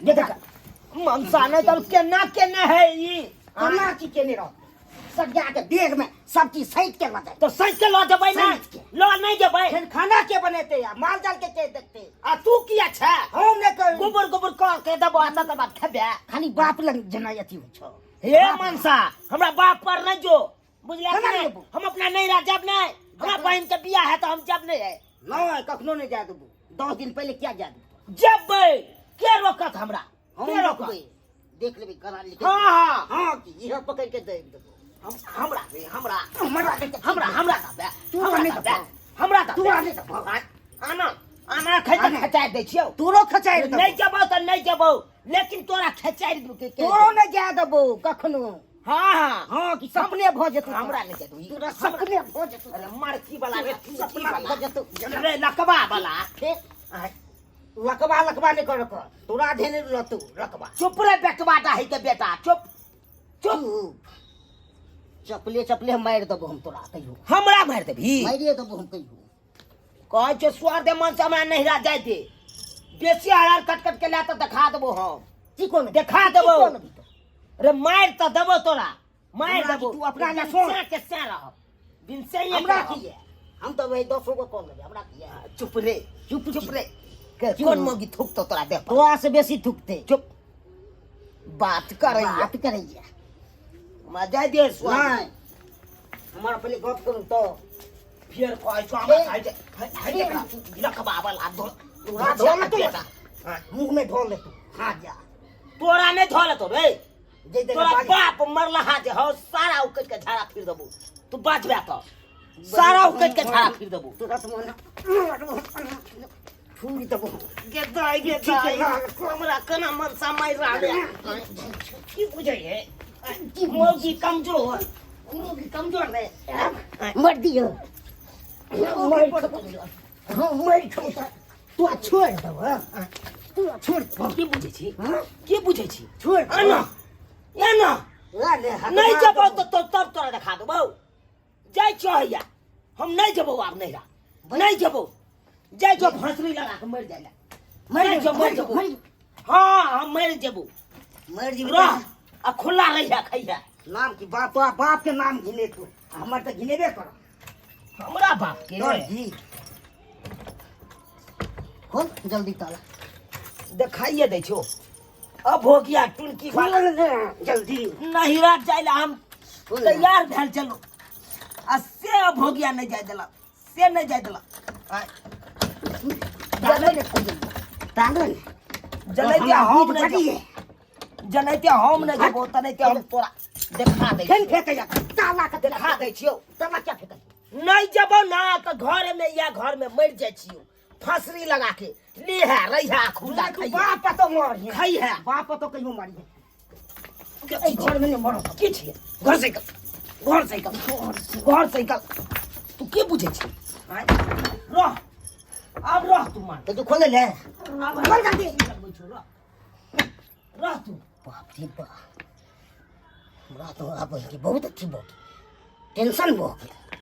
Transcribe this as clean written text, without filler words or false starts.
देख मनसा नहि तऽ केना केना है ई? केना की केने रह सरिया के देह में सब चीज सैत के लऽ जाय। तऽ सैत के लऽ जेबै ने? सैत के। लऽ नहि जेबै? फेर खाना के बनेते आ माल जाल के के देखते? आ तू किया छै? हम नहि कर गोबर गोबर कऽ के देबो आ तकर बाद खेबे। खाली बाप लग जेना अथी होइ छौ। हे मनसा, हमरा बाप पर नहि जो, बुझलियै केना कि नहि? जेबो? हम अपना नैहरा जाब नहि। हमरा बहिन के बियाह है तऽ हम जाब नहि है। नहि, कखनो नहि जाय देबो। 10 दिन पहिले किया जाय देबो? जेबै, के रोकत हमरा? हम के रोकत? रोकबै, देख लेबै गला निकल। हाँ हाँ हाँ, की इहो पकड़ के दे देबो। हम हमरा रे, हमरा हमरा दे, हमरा हमरा दबे। तू हमरा नहि दबे। दबो। हमरा दबे। तू नहि दबो। आना आना खै तऽ आना। खचाइ दै छियौ। तोरो खचाइ देबो। नहि जेबौ तऽ नहि जेबौ, लेकिन तोरा खेचाइ देबौ के तोरो नहि जाय देबो कखनो। हाँ हाँ हाँ, कि सपने भऽ जेतौ। हमरा नहि जाय देबो। तोरा सपने भऽ जेतौ। अरे मरकी वाला रे, टूकी सपना वाला भऽ जेतौ। रे, लकवा वाला। फेर लकवा लकवा नहि कर कर, तोरा धेने रहतौ लकवा। चुप रे बेटवा डाही के बेटा, चुप चुप। चपले चपले मारि देबो हम तोरा कहियो। हमरा मारि देबही? मारिए देबो हम कहियो। कहै छै स्वर दे मन से हमरा नहिरा जाय दे। बेसी हरार कट कट के ला तऽ देखा देबो हम। की कोन देखा की देबो। कोन भीतर? रे मारि तऽ देबो तोरा, मारि हमरा देबो। की तू अपना लए बिन सुन। सैं के सैं रहब, बिन सैंये के हमरा रहब। की है, हम तऽ वही 10 गो कऽ लेबै, हमरा की है। चुप रे। चुप। चुप रे के चुप। कोन मौगी थूकतो तोरा देह पर? तोरा से बेसी थुकते। चुप, बात करैया। बात करैया। हमरा जाय दे स्वर। नहि, हमर पहिले गप करू तऽ। फेर कहै छौ हमरा खाइ छै है देखा लकवा वाला धो। तोरा धो लेतौ। बेटा। मुँह में धो लेतौ। हाँ, जा। तोरा नहि धो लेतौ रे। जे दे तोरा बाप मरलहा जे हौ, सारा उकटि के झाड़ा फिर देबो। तू बाजबे तऽ सारा उकटि के झाड़ा फिर देबो। तोरा तऽ मन छुरी देबो। गे दाइ, गे दाइ, हमरा केना मनसा मारि रहल है। की बुझै है मौगी कमजोर, मौगी कमजोर रे। मर दियो, मर। हाँ, मर छौ तऽ तू छोड़ देबो, तू छोड़ देबो। की बुझै छी? हाँ? की बुझै छी? छोड़। एना एना नहि जेबौ तऽ तब तोरा देखा देबौ। जाइ छियौ हैया, हम नहि जेबौ आब नैहरा, नहि जेबौ। जाइ छियौ फाँसरी लगा के मरि जाइ लए। मरि जेबौ, मरि जेबौ। हाँ, हम मरि जेबौ। मरि जेबौ। रह आ खुला रहिया खैया। नाम की बाप, तोरा बाप के नाम घिने तू, हमर तऽ घिनेबे कर। हमरा बाप के तोर जी खोल जल्दी ताला। देखाइए दै छौ अब हो गया टुनकी वाला। खोल ने जल्दी। नहिरा जाय ला हम खोल ने। तैयार भेल चलो आ से अब हो गया, नहीं जाय देलक, से नहीं जाय देलक। आय, तालो ने खोल जल्दी, तालो ने। जनैते हम नहीं बड़ी है। जेबो, जनैते हम नहीं जेबो तनैते हम तोरा देखा दै फेन छियौ। फेंकैया ताला के। देखा दै छियौ। ताला क्या फेंकै? नहीं जेबो ना तऽ घर में या घर में मरि जाइ छियौ फांसरी लगा के। लिहे रहिहा खुला। तू खैहा। बाप तो मर खैहा। बाप तो कहियो मरी एहि घर में नहीं मरो। की छियै? घर से निकल, घर से निकल, घर से निकल। तू की बुझै छी? आँय? रह आब, रह तू मान। तो तू खोले ले। आब खोल जल्दी। लगबै छौ, रह रह तू। बाप रे बाप, हमरा तो आब के बहुत अथी भऽ गेल, टेंशन भऽ गेल।